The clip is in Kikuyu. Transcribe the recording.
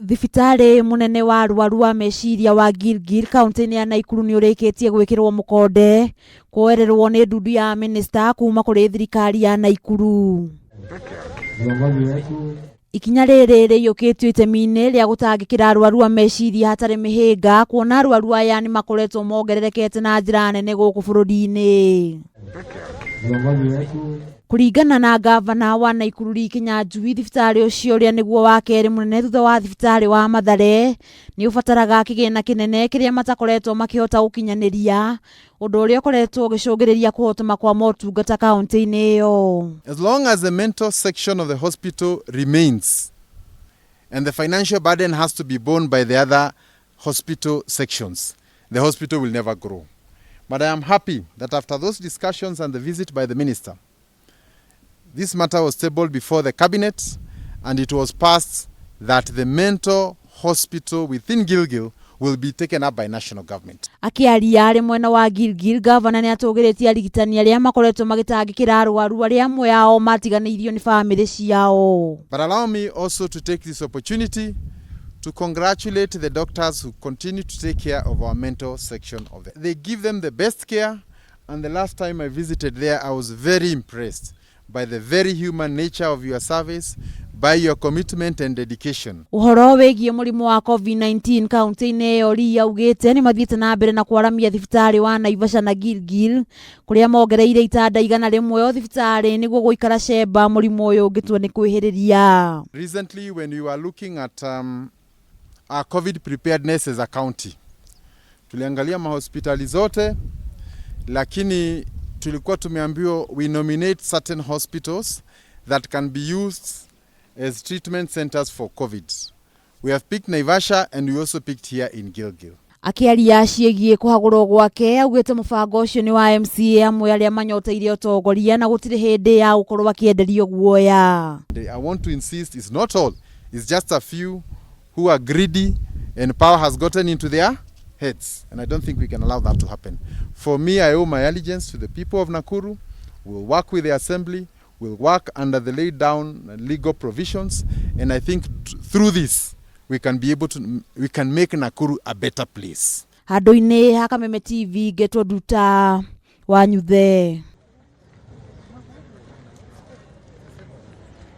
Thibitarĩ mũnene wa arwaru a meciria wa Gilgil kaunti-inĩ ya Naikuru nĩ ũrĩkĩtie gwĩkĩrwo mũkonde kwoererwo nĩ ndundu ya minista kuma kũrĩ thirikari ya Naikuru. Ikinya rĩrĩ rĩiyũkĩtio itemi-inĩ rĩa gũtangĩkĩra arwaru a meciria hatarĩ mĩhĩnga, kuona arwaru aya nĩ makoretwo mongererekete na njĩra nene gũkũ bũrũri-inĩ. Kũringana na ngavana wa Naikuru Lee Kinyanjui, thibitarĩ ũcio ũrĩa nĩguo wa kerĩ mũnene thutha wa thibitarĩ wa Mathare nĩ ũbataraga kĩgĩna kĩnene kĩrĩa matakoretwo makĩhota gũkinyanĩria, ũndũ ũrĩa ũkoretwo ũgĩcũngĩrĩria kũhotoma kwa motungata kaunti-inĩ ĩyo. As long as the mental section of the hospital remains and the financial burden has to be borne by the other hospital sections, the hospital will never grow. But I am happy that after those discussions and the visit by the minister, this matter was tabled before the cabinet and it was passed that the mental hospital within Gilgil will be taken up by national government. Akĩaria arĩ mwena wa Gilgil, gavana nĩ atũgĩrĩtie arigitani arĩa makoretwo magĩtangĩkĩra arwaru arĩa amwe ao matiganĩirio nĩ bamĩrĩ ciao. But allow me also to take this opportunity to congratulate the doctors who continue to take care of our mental section of the. They give them the best care, and the last time I visited there, I was very impressed by the very human nature of your service, by your commitment and dedication. Ũhoro wĩgiĩ mũrimũ wa COVID-19 kaunti-inĩ ĩyo, Lee augĩte nĩ mathiĩte na mbere na kwaramia thibitarĩ wa Naivasha na Gilgil kũrĩa mongereire itanda 100 o thibitarĩ nĩguo gũikara cemba mũrimũ ũyũ ũngĩtua nĩ kwĩhĩrĩria. Recently, when we were looking at our COVID preparedness as a county, tuliangalia mahospitali zote, lakini tulikuwa tumeambiwa we nominate certain hospitals that can be used as treatment centers for COVID. We have picked Naivasha and we also picked here in Gilgil. Akĩaria ciĩgiĩ kũhagũrwo gwake, augĩte mũbango ũcio nĩ wa MCA amwe arĩa manyoteire ũtongoria na gũtirĩ hĩndĩ ya gũkorwo akĩenderio guoya. I want to insist it's not all, it's just a few who are greedy and power has gotten into their heads. And I don't think we can allow that to happen. For me, I owe my allegiance to the people of Nakuru. We'll work with the assembly, we'll work under the laid down legal provisions, and I think through this, we can make Nakuru a better place. Handũ-inĩ ha Kameme TV, ngetwo Nduta wa Nyuthe.